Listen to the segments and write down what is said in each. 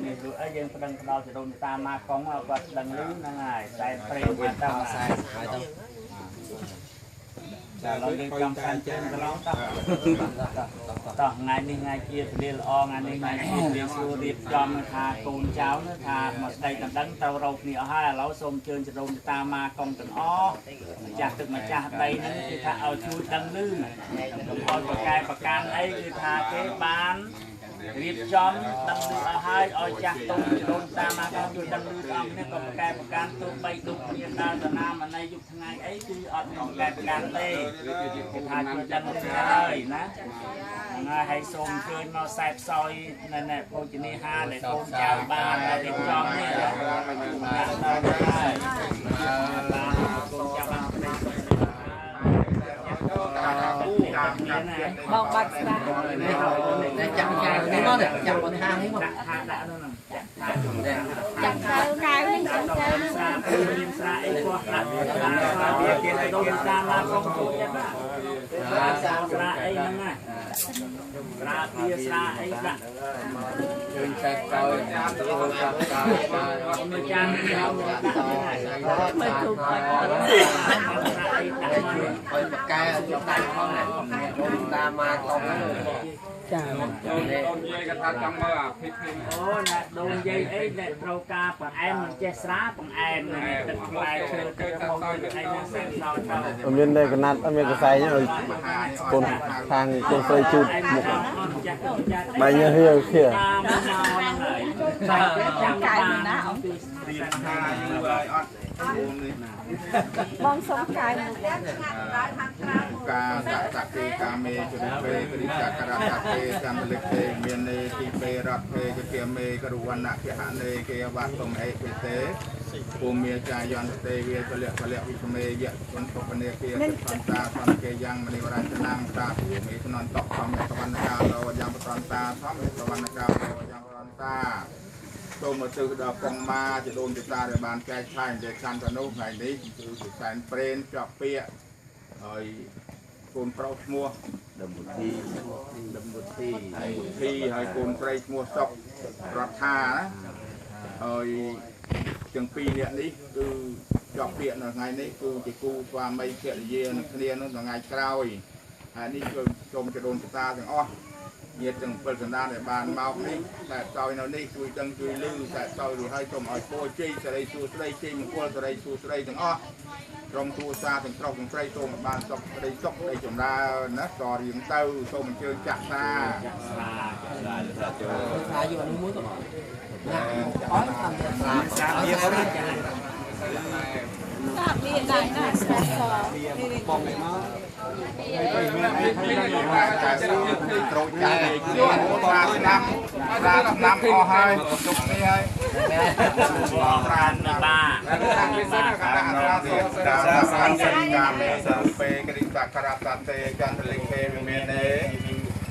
នេះព្រោះអីយើងប្តឹងផ្ដល់ចរូនតាមមកកងគាត់ដឹងលឺហ្នឹងហើយតែព្រេងមកទៅ ខ្សែហើយទៅ តែឡើយយើងចង់កាន់ជើងកន្លងតោះតោះថ្ងៃនេះថ្ងៃជាទលាល្អថ្ងៃនេះថ្ងៃជាទលាស្រួលរៀបចំថាកូនចៅថាមកស្ដីដណ្ដឹងទៅរកគ្នាអស់ហើយឥឡូវសូមជើញចរូនតាមមកកងទាំងអស់ម្ចាស់ទឹកម្ចាស់ដីហ្នឹងគឺថាឲ្យជួយដឹងលឺកុំឲ្យប្រកែប្រកាន់អីគឺថាគេបានរៀបចំដឹងលឺអស់ហើយឲ្យចាស់ទុំចរូនតាមមកកងជួយដឹងលឺទាំងអស់គ្នាក៏ប្រកែប្រកាន់ទោះបីទុកគ្នាដើរតាណាមណីយុគថ្ងៃអីគឺអត់មានប្រកែប្រកាន់ទេគឺថាជួយដឹងលឺហើយណាហ្នឹងហើយសូមជើញមកសែបសោយនៅណែភោជនីហាដែលកូនចៅបានរៀបចំនេះបានដល់ហើយបានកូនចៅបានប្តី បងបាត់ស្រា នេះចាំកែវនេះមកចាំបន្ហានេះមក ដាក់ថាដាក់នោះហ្នឹង ចាំកែវកែវនេះចាំកែវនេះ ស្រាមានស្រាអីគាត់ដាក់វាគេដូនតាមមកកុំជួយចិត្តស្រាអីហ្នឹងណាស្រាបៀស្រាអីដាក់ ជើងចែកកោយចាំចូលចាំកោយ មើលចាំដាក់ មើលទូបាច់ ឲ្យបកែយកដៃផងណាតាមមកកងហ្នឹង ចា ដូនយាយគាត់ថាចង់មើលអាភិកនេះ អូណាដូនយាយអីដែលត្រូវការបង្អែមមិនចេះស្រាបង្អែមទឹកផ្លែឈើទឹកមកទឹកអីហ្នឹងសែនសោច អត់មានតែកណាត់អត់មានកសែងឲ្យកូនខាងកូនស្រីជូតមុខបាយញើហៀខៀ តាមមកហ្នឹងហើយ ចាំកែវណាអង្គ រៀបថាយូរហើយអត់ បងសុំកែវមួយ ការតតគេកាមេជរិពេករិចករតទេសម្លិកេមាននេទីពេរតេកេមេករុវណ្ណគហនេគេវតុមអេពិទេភូមិចាយន្តទេវាពលៈពលៈវិសមេយៈវន្តពនេគេសន្តាសន្គេយ៉ាងមនិវរចនាងតាភូមិសនន្តកមសវណ្ណកាលោយ៉ាងបតន្តាសមសវណ្ណកាលោយ៉ាងបតន្តាសូមមកទិសដល់កងម៉ាជាដូនជាតាដែលបានចែកឆាយនិយាយខាន់ទៅនោះថ្ងៃនេះគឺសែនព្រេនជាប់ពាក្យហើយកូនប្រុសឈ្មោះ ដមវុធីដមវុធី ហើយវុធីហើយកូនស្រីឈ្មោះសុករដ្ឋាណាហើយទាំងពីរនាក់នេះគឺជាប់ពាក្យនៅថ្ងៃនេះគឺជាគូស្វាមីភរិយានឹងគ្នានោះថ្ងៃក្រោយហើយនេះគឺសូមជាដូនជាតាទាំងអស់ញាតិទាំង7សន្តានដែលបានមកនេះតែសោយនៅនេះជួយដឹងជួយលឺតែសោយរួចហើយសូមឲ្យពរជ័យសិរីសួស្តីជ័យមង្គលសិរីសួស្តីទាំងអស់ក្រុមគ្រួសារទាំងប្រុសទាំងស្រីសូមឲ្យបានសុខក្តីសុខក្តីចម្រើនណាតរៀងទៅសូមអញ្ជើញចាក់សា ចាក់ស្រាចាក់ស្រាចាក់ចូល ស្រាយកនោះមួយទៅណាអត់តាមស្រា ស្រាបៀ អត់ ស្រាបៀដែរណាស្រាស បងឯមក ក្រូចចាស់ស្រាស្ដាប់ស្រាស្ដាប់អស់ហើយទុកនេះហើយ ប្រានបា ស្រាស្រាស្រាកាមេពេក្រិតករតទេចន្ទលិខេវិមាននេ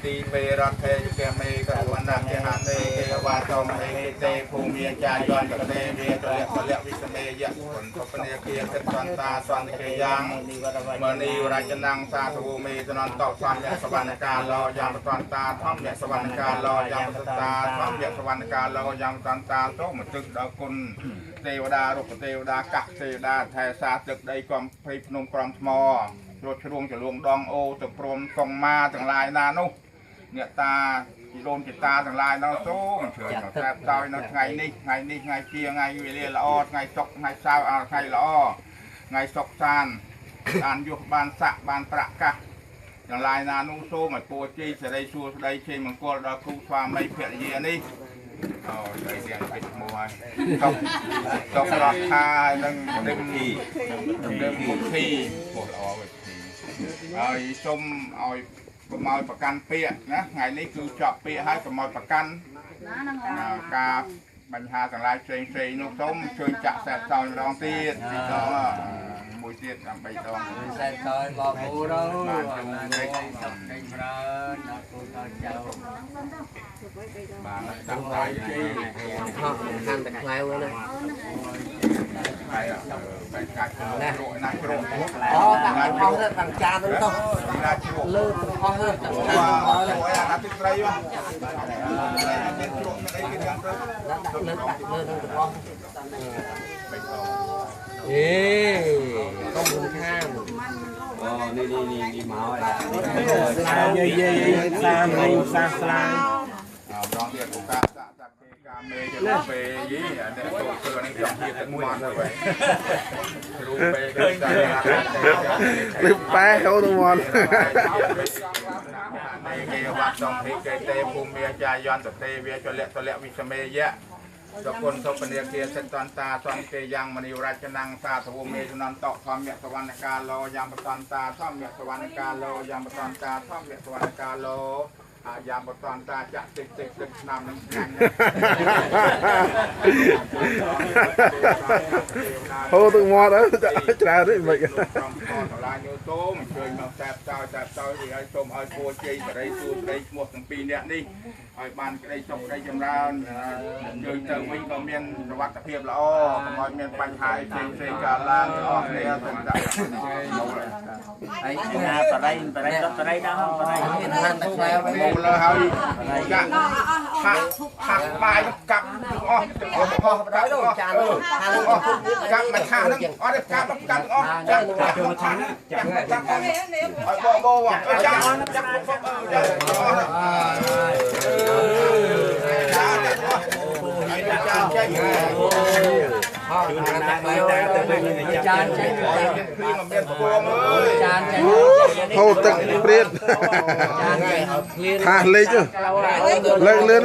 ទីពេរតេជមេកវណ្ណគហនេគេវ៉ាតមអេទេភូមិចាយន្តទេវាទលៈពលៈវិសមេយៈគុណពនេគាសិតន្តាសន្តិគេយ៉ាងមនីវរចនាងសាធវមេសនន្តសំយៈសវណ្ណកាលោយ៉ាងបតន្តាធម្មយៈសវណ្ណកាលោយ៉ាងបតន្តាធម្មយៈសវណ្ណកាលោយ៉ាងបតន្តាសូមទឹកដល់គុណទេវតារុក្ខទេវតាកទេវតាថែសាទឹកដីកំភៃភ្នំក្រំថ្មជ្រោះជ្រួងចលួងដងអូទៅព្រមកងម៉ាទាំងឡាយណានោះអ្នកតាជីដូនជីតាទាំងឡាយនោះសូមអញ្ជើញមកតែផ្សោយនៅថ្ងៃនេះថ្ងៃនេះថ្ងៃជាថ្ងៃវេលាល្អថ្ងៃសុកថ្ងៃសៅរ៍ថ្ងៃល្អថ្ងៃសុកសានបានយុះបានស័កបានប្រកាសទាំងឡាយណានោះសូមឲ្យពរជ័យសិរីសួស្តីជ័យមង្គលដល់គូស្វាមីភរិយានេះអូស្អីទាំងពេចឈ្មោះហើយសុកសុករដ្ឋានិងដឹមធីដឹមពុធីពោះល្អវិធីហើយសូមឲ្យកុំឲ្យប្រកាន់ពាក្យណាថ្ងៃនេះគឺជាប់ពាក្យហើយកុំឲ្យប្រកាន់ការបញ្ហាទាំងឡាយផ្សេងផ្សេងនោះសូមជួយចាក់សែបសោយម្ដងទៀតពីរដងមួយទៀតដើម្បីដង សែបសោយបងពូដល់បានជូនសុខដេញច្រើនដល់ពូដល់ចៅ បានដាក់ដៃជ័យ ហាន់តែខ្លែវណា ហើយបែកកាច់ណាជ្រក់ណាជ្រក់ អូដាក់អស់ទៅតាំងចានទៅលើទាំងអស់ទៅតាំងចានអស់ទៅ ទឹកត្រីមកមានជ្រក់មានអីគេចាំទៅ ដាក់លើដាក់លើនឹងទាំងអស់អេកុំរំខាន អូនេះនេះនេះមកហើយ យាយយាយសាមរីសាស្លា អម្ដងទៀតឱកាសសក្គេកាមេចរូបេយីអានេះទៅធ្វើនេះចង់ជាទឹកមាត់ទៅវិញរូបេកសា លឹបប៉ែហូរទៅមាត់ គេវត្តសំភិកេទេភូមិចាយន្តទេវាចលៈតលៈវិសមេយៈសគុណសុពនិគាសិតន្តាសន្គេយ៉ាងមនីរចនំសាធវមេជនន្តធម្មសវណ្ណកាលោយ៉ាងបតន្តាធម្មសវណ្ណកាលោយ៉ាងបតន្តាធម្មសវណ្ណកាលោអាយ៉ាបតន្តាចាក់តិចតិចទឹកឆ្នាំនឹងឆ្ងាញ់ ហូរទឹកមាត់ច្រើនទេមិន ក្រុមខតឡាញសូមអញ្ជើញមកតែបតោតែបតោឲ្យសូមឲ្យពួរជ័យសេរីសួស្តីឈ្មោះទាំងពីរនាក់នេះឲ្យបានក្តីសុខក្តីចម្រើនអញ្ជើញទៅវិញក៏មានសុវត្ថិភាពល្អកុំឲ្យមានបញ្ហាផ្សេងផ្សេងកើតឡើងអស់គ្នាសូមដាក់ ហើយ ណាបរិយបរិយដកបរិយដល់បរិយ មានហាន់តែខ្លែវ មកលើហើយចាក់ហាក់ហាក់បាយកាប់ទាំងអស់ទាំងអស់អស់ ដល់ដល់ចានហាន់ អស់កាប់មកថាហ្នឹងអត់ទេកាប់កាប់ទាំងអស់ចាក់ចាក់ថាចាក់ចាក់ឲ្យបបចាក់ចាក់ចាក់អស់ចាក់ទាំងអស់ហើយចាក់ចេញ ជូនណាតាទៅវិញចានចេញ ភ្លៀងមានពងអើយ ចានចេញ ហូរទឹកព្រាត ចានចេញឲ្យភ្លៀង ថាលេចលើកលឿន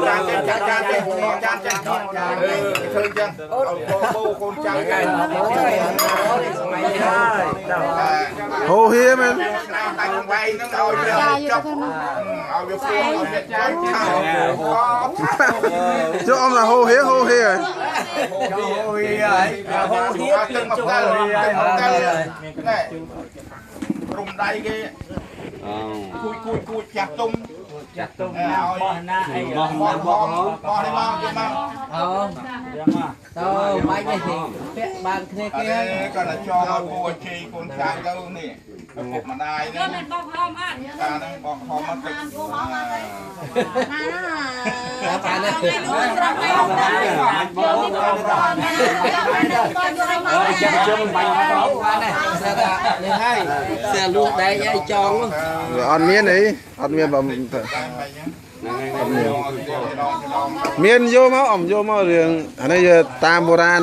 ចានចេញចានចេញចានចេញឃើញចឹងឲ្យបបកូនចៅ ហូរហៀមែន ដាច់វែងហ្នឹងឲ្យវាចប់ឲ្យវាព្រួយឲ្យវាចប់ឆា ចុះអមឡាហូរហៀហូរហៀ ហូរហៀហើយហូរហៀទឹកមកដល់ទឹកមកដល់ណែរុំដៃគេគួយគួយគួយចាស់ទុំ ចាស់ទុំណាបោះណាអី បោះបោះបោះនេះមកយកមក អូ យកមក ទៅបាច់នេះពាក់បានគ្នាគេ គាត់តែចងឲ្យពូជ័យកូនចៅទៅនេះឪពុកម្ដាយហ្នឹង មិនបោះហមអត់ តាហ្នឹងបោះហមអត់ទឹក ណា ណាបានណា ស្រស់ហើយយកនេះបងណា ចាំជុំបាញ់ បងបានណាស្អាតនេះហើយស្អាលួសដែកអីចង អត់មានអីអត់មានបើ ហ្នឹង មានយកមកអមយកមករឿងអានេះតាមបុរាណ